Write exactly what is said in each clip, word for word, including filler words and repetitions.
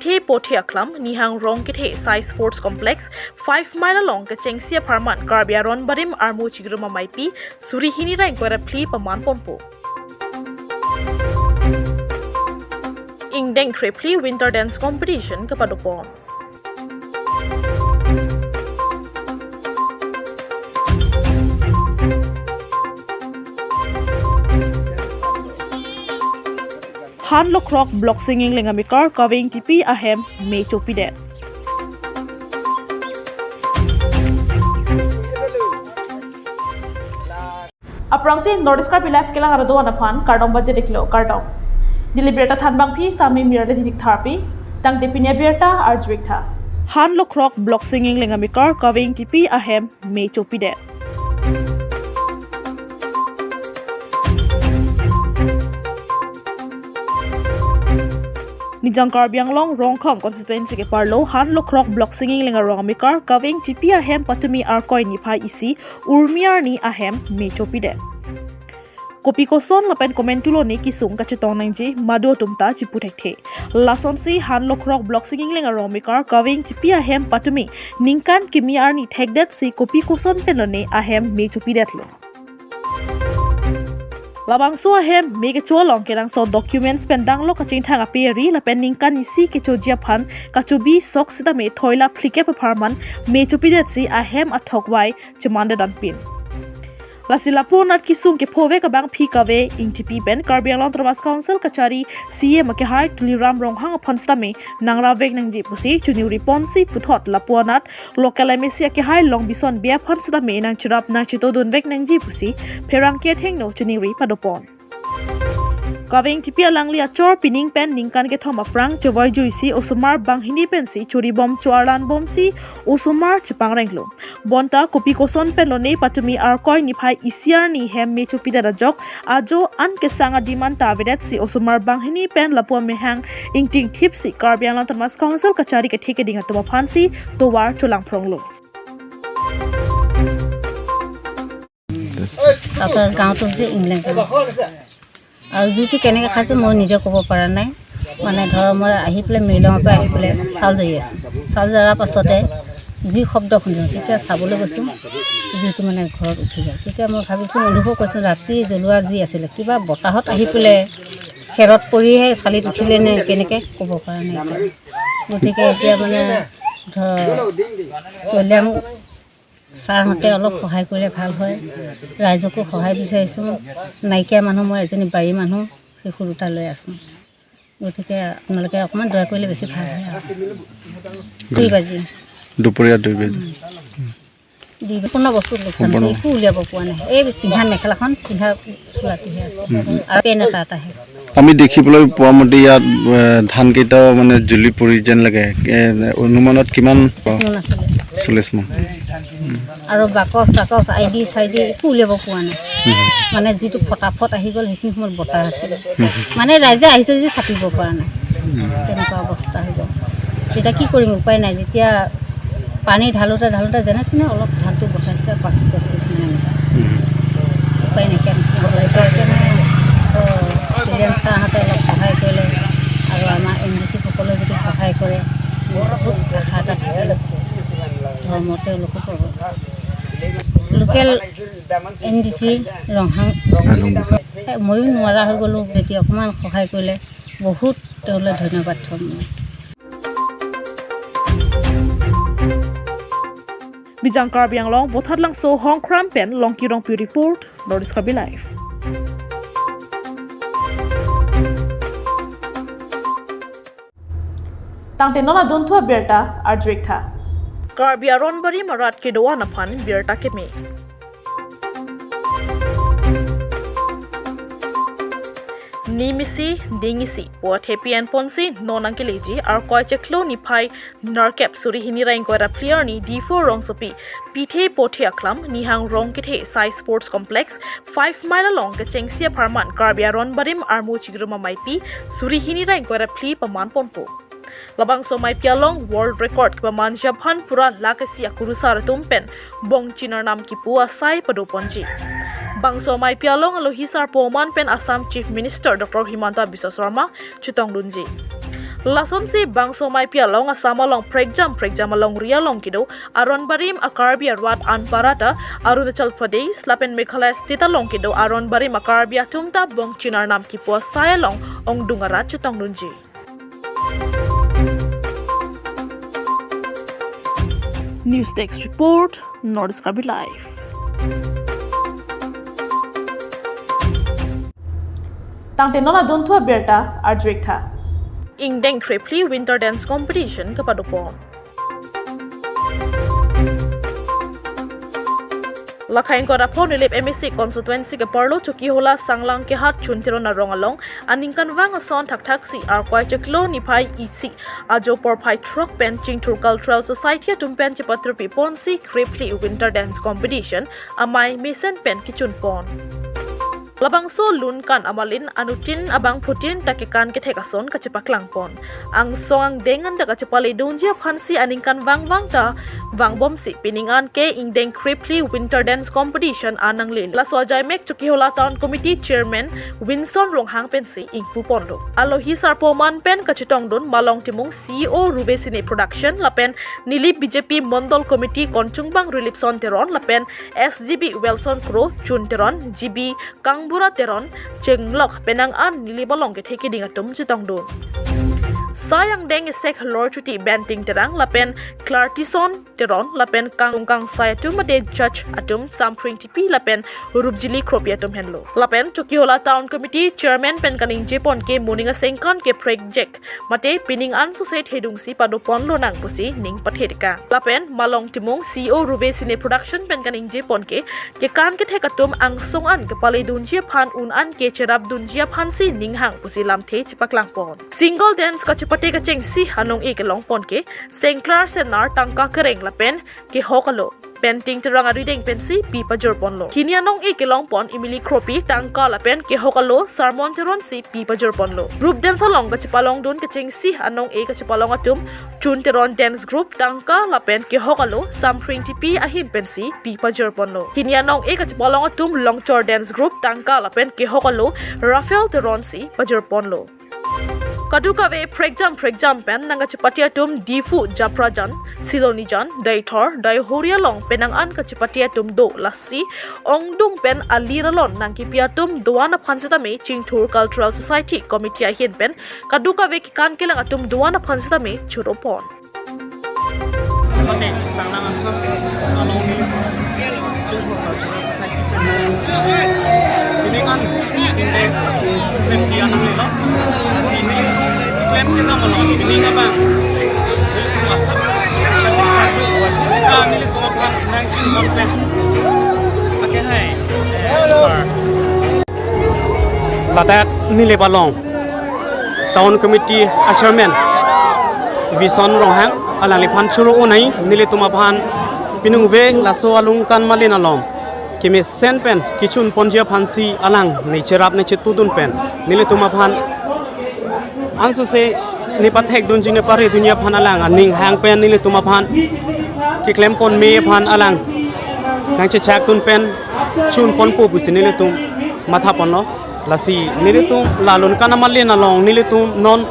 Pithe Pothe Aklam, Nihang Rongkethe Sai Sports Complex, five Mile along kechengsi apharman Karbi Aron Barim armu chigrum ameipi suri hini ra ingkoi ra phli paman ponpo. Ingdeng kre phli Winter Dance Competition kepadopon. Han Lokrok Block Singing Lengamikar Kave Ingtipi ahem me chopidet. Aphrangsi North East Karbi Live kelang arat do-an aphan kardom pajir-iklo, kardom. Neli birta thanbangpi Sami Mirade Dinik Tharpi, tangte pini abirta arju-iktha. Han Lokrok Block Singing Lengamikar Kave Ingtipi ahem me chopidet. Nijang Karbi Anglong Rongkhang constituency keparlo Han Lokrok Block Singing Lengarong Amikar Kave Ingtipi ahem patumi Arkoi niphai isi Urmi arni ahem me chopidet. Kopi koson lapen komantu lone kesung kachetong nangji madu atum ta chipu thekthe. Lasonsi Han Lokrok Block Singing Lengarong Amikar Kave Ingtipi ahem patumi ningkan kimi arni thekdetsi kopi koson pen lone ahem me chopidetlo. Labangso ahem me kecho along kenangsot documents pen danglo kachingthang ape ri lapen ningkan isi kechoji aphan kachobi sok sitame thoila phlikep apharman me chopidetsi ahem athok vai chemandet anpin. Lasi lapu anat kesung kephovek abangpi Kave Ingtipi pen Karbi Anglong Autonomous Council kachari C E M akehai Tuliram Ronghang aphan sitame nangravek nangji pusi choningri ponsi puthot lapu anat local M A C akehai Longbison Bey aphan sitame nangcherap nangchetodunvek nangji pusi pherangke athengno choningri padopon. Kave Ingtipi alangli achor pining pen ningkan kethom aphrang chevoi juisi osomar banghini pensi choribom choarlanbomsi osomar chepangrenglo. Bonta kopi koson pen lone patumi Arkoi niphai isi arni hem me chopidet ajok ajo an kesang ademand ta avedetsi osomar banghini pen lapu amahang ingtingthipsi Karbi Anglong Autonomous Council kachari kethe keding atum aphansi tovar cholangphronglo. তাৰপিছত গাঁওটো হৈছে ইংলেণ্ড গাঁও। আৰু জুইটো কেনেকৈ খাইছে মই নিজে ক'ব পৰা নাই। মানে ধৰ মই আহি পেলাই মেইলঙৰ পৰা আহি পেলাই চাউল জাৰি আছোঁ। চাউল জাৰাৰ পাছতে জুই শব্দ শুনিছোঁ। তেতিয়া চাবলৈ গৈছোঁ, জুইটো মানে ঘৰত উঠি গ'ল। তেতিয়া মই ভাবিছোঁ, মধুকো কৈছোঁ, ৰাতি জ্বলোৱা জুই আছিলে, কিবা বতাহত আহি পেলাই খেৰত পৰিহে চালিত উঠিলে নে কেনেকৈ ক'ব পৰা নাই এতিয়া। গতিকে এতিয়া মানে ধৰ কল্যাণ ছাৰহঁতে অলপ সহায় কৰিলে ভাল হয়। ৰাইজকো সহায় বিচাৰিছোঁ। নাইকিয়া মানুহ, মই এজনী বাৰী মানুহ, শিশু দুটা লৈ আছোঁ। গতিকে আপোনালোকে অকণমান দয়া কৰিলে বেছি ভাল হয় আৰু। দুই বাজি। দুপৰীয়া দুই বাজি। দুই বাজি। সম্পূৰ্ণ বস্তু লোকচান সম্পূৰ্ণ। হৈছে, একো উলিয়াব পোৱা নাই। এই পিন্ধা মেখেলাখন, পিন্ধা চোলাটোহে আছে। উম, উম। আৰু পেণ্ট এটা এটাহে। আমি দেখিবলৈ পোৱা মতে ইয়াত, এ, ধানকেইটাও মানে জ্বলি পৰি যেন লাগে। এ, অনুমানত কিমান? চল্লিছ মোন আছিলে। চল্লিছ মোন। উম। আৰু বাকচ চাকচ, আই ডি চাই ডি একো উলিয়াব পোৱা নাই। উম। মানে যিটো ফটাফট আহি গ'ল, সেইখিনি সময়ত বতাহ আছিলে। উম। মানে ৰাইজে আহিছে যদিও চাপিব পৰা নাই। উম। তেনেকুৱা অৱস্থা হৈ গ'ল। তেতিয়া কি কৰিম, উপায় নাই। যেতিয়া পানী ঢালোঁতে ঢালোঁতে যেনে তেনে অলপ ধানটো বচাইছে, পাঁচ দহ কেজি মান এনেকুৱা। উম। উপায় নাইকিয়া নিচিনা হ'ল। সেইকাৰণে, অ, কল্যাণ ছাৰহঁতে অলপ সহায় কৰিলে আৰু আমাৰ এম ডি চি সকলে যদি সহায় কৰে, মোৰ বহুত আশা এটা থাকিল। ধৰ্ম তেওঁলোকো পাব। Local M D C Ronghang. Ronghang. ময়ো নোৱাৰা হৈ গ'লোঁ, যেতিয়া অকণমান সহায় কৰিলে, বহুত তেওঁলৈ ধন্যবাদ থ'ম মই। Bijang Karbi Anglong, Vothatlangso Hongkram pen Longki Rongpi report, North East Karbi Live. Tangte non adunthu abirta arju-iktha. Karbi Aron Barim arat kedo-an aphan birta keme. Nimisi, dingisi, puat happy and ponsi, non nangkeleji, Arkoi chiklo niphai nerkep suri hini ra ingkoi ra phli arni Diphu rongsopi, Pithe Pothe Aklam, Nihang Rongkethe Sai Sports Complex, five Mile along kechengsi apharman Karbi Aron Barim armu chigrum ameipi, suri hini ra ingkoi ra phli paman ponpo. Labangso ameipi along world record kepamanji aphan pura lake isi akurusar atum pen bongchin arnam kipu asai padoponji. Bangso ameipi along alohi sarpo aman pen Assam Chief Minister Doctor Himanta Biswa Sarma chetongdunji. Lasonsi bangso ameipi along Assam along prekjam prekjam alongri along kedo aron barim a-Karbi arat anparta Arunachal Pradesh lapen Meghalaya state along kedo aron barim a-Karbi atum ta bongchin arnam kipu asai along ongdung arat chetongdunji. News Desk Report, North East Karbi Live. Tangte non adunthu abirta arjuiktha. Ingdeng Krephli Winter Dance Competition kepadopon. Lakhai ingkoi ra pho Nilip M A C constituency keparlo Chokihola Sanglang Kehat Chun Teron arong along aningkanvang ason thakthaksi Arkwai chiklo niphai isi ajo porphai throk pen Chingthur Cultural Society atum pen chepatrupiponsi Krephli Winter Dance Competition amei mesen pen kechunpon. Labangso alun kan amalin anuttin abangphutin ta kekan kethek ason kachepaklangpon. Angsong angdeng anta kachepaledunji aphansi aningkanvang vang ta vangbomsi pining an ke ingdeng Krephli Winter Dance Competition an nangle. Laso ajaimek Chokihola Town Committee Chairman Winson Ronghang pensi ingpuponlo. Alohi sarpo man pen kachetongdun Malong Timung, C E O Ruve Cine Production lapen Nilip B J P Mondol Committee konchungbang Rilipson Teron lapen S G B Wilson Kro, Chun Teron, G B Kangbura Teron, Chenglok penang an Nilip along kethe keding atum chetongdun. Sai angdeng isek lorchuti Benting Terang lapen Clartison Teron lapen kang kangsai atum mate judge atum Samphring Tipi lapen Rupjili Kropi atum henlo. Lapen Chokihola Town Committee Chairman pen kaningjepon ke moning asengkan keprekjek mate pining an sose thedungsi padoponlonang pusi ning pathetkang. Lapen Malong Timung, C E O Ruve Cine Production pen kaningjepon ke kekan kethek atum angsong an kepaledunji aphan un an ke cherapdunji aphansi ning hang pusi lamthe chepaklangpon. Single dance kachepate kachengsi anong-e kelongpon ke Sengklar Senar Tangka Kereng lapen Kehok Alo Benting Terang arideng pensi pi pajorponlo. Hini anong-e kelongpon Emily Kropi Tangka lapen Kehok Alo Sarmon Teron si pi pajorponlo. Group dance along kachepalongdun kachengsi anong-e kachepalong atum Chun Teron Dance Group Tangka lapen Kehok Alo Samphring Tipi ahin pensi pi pajorponlo. Hini anong-e kachepalong atum Longchor Dance Group Tangka lapen Kehok Alo Raphael Teron si pajorponlo. Kadokave prekjam prekjam pen nangkachepate atum Diphu, Japrajan, Silonijan, Deithor, Deihori along penang an kachepate atum do, lasi ongdung pen alir alon nangkepi atum do-an aphan sitame Chingthur Cultural Society Committee ahin pen kadokave kekan kelang atum do-an aphan sitame churopon. Mate, Sanglang Akhang, along nelitum Chingthur Cultural Society. Pining an, pining klem pi-an nanglelo. Si nelitum klem kedam along, pining abang nelitum asap, kasik satu, sita nelitum aphan nangchinghon pen. Ake hai, eh, sir. Ladak Nilip along Town Committee a-Chairman Vison Ronghang alangliphan choro-o nai, nelitum aphan piningve laso alun kan malin along kemesen pen kechunponji aphansi alang ne cherap ne chetudun pen nelitum aphan ansose ne pathekdunji ne paredunji aphan alang aning hang pen nelitum aphan keklempon me aphan alang nangchechakdun pen chunponpo pusi nelitum mathaponlo. Lasi nelitum la alun kan amalin along nelitum non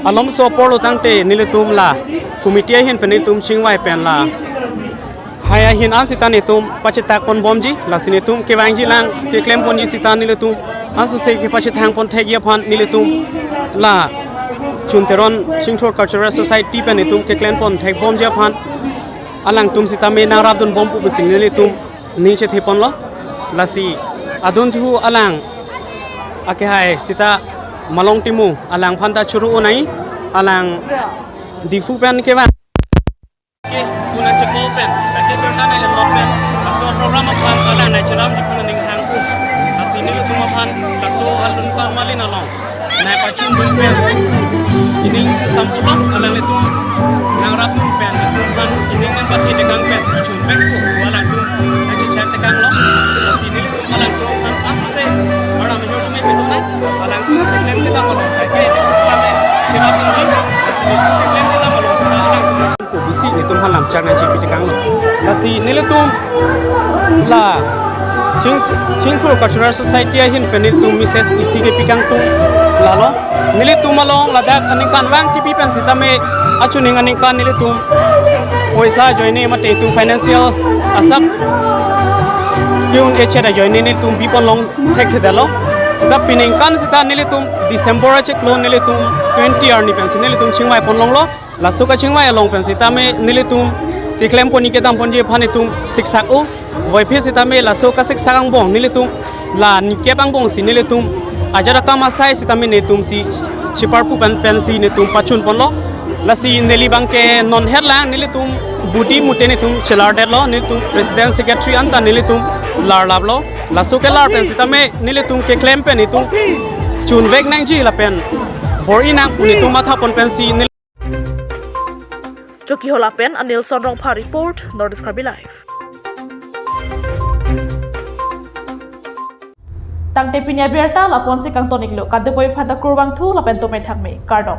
alomso aporlo tangte nelitum la committee ahin pen nelitum chingvai pen la hai ahin an sita nelitum pachetakponbomji, lasi nelitum kevangji lang keklemponji sita nelitum ansose kepachethangpon thekji aphan nelitum la Chun Teron Chingthur Cultural Society pen nelitum keklempon thekbomji aphan alangtum sitame nangrapdunbompo pusi nelitum ning chetheponlo. Lasi adunthu alang ake hai sita Malong Timung alangphan ta choro-o nai, alang Diphu pen kevang. Ke, kuna cheko pen, lake berta na elok pen, laso program aphan alang nangcherapji aphan aning hangpu. Lasi nelitum aphan laso alun kan malin along nangpachundun pen, pining sampulok alanglitum nangrapdun pen, nelitum aphan pining nangpathetkang pen chunpekpo, alangtum nangchechaktekanglo. Lasi nelitum alangtum an ansose arnam hejor jume petunai, alangtum keklem kedam along, lake nelitum aphan cherapdunji, lasi nelitum keklem kedam along sita alangtum ko pusi nelitum aphan lamchak nangchipitekanglo. Lasi nelitum la Ching, Chingthur Cultural Society ahin pen nelitum Mrs. Isi kepikangtung, Lalo, nelitum along ladak aningkanvang kipi pen sitame achuning aningkan nelitum poisa ajoine mate itum financial asak yun echet ajoine nelitum bipon long thekthedetlo. Sita piningkan sita nelitum December achiklo nelitum twenty arni pensi nelitum chingvai pon longlo. Laso kachingvai along pen sitame nelitum keklem poni kedam ponji aphan itum siksak o. Voiphit sitame laso kasiksak angbong nelitum la nikep angbong si nelitum ajat akam asai sitame netum si chiparpu pen pensi netum pachun ponlo. Lasi neli abangke non het lang nelitum budi mute netum chelardetlo, netum president secretary anta nelitum larlaplo. Laso kelar pen sitame nelitum keklem pen itum chunvek nangji lapen bor-i nang pu netum matha pon pensi nel- Chokihola pen Anilson Rongphar report, North East Karbi Live. Tangte pini abirta lapu-ansi kangton-iklo, kadokave aphan ta kurvangthu lapen tumethak me, kardom.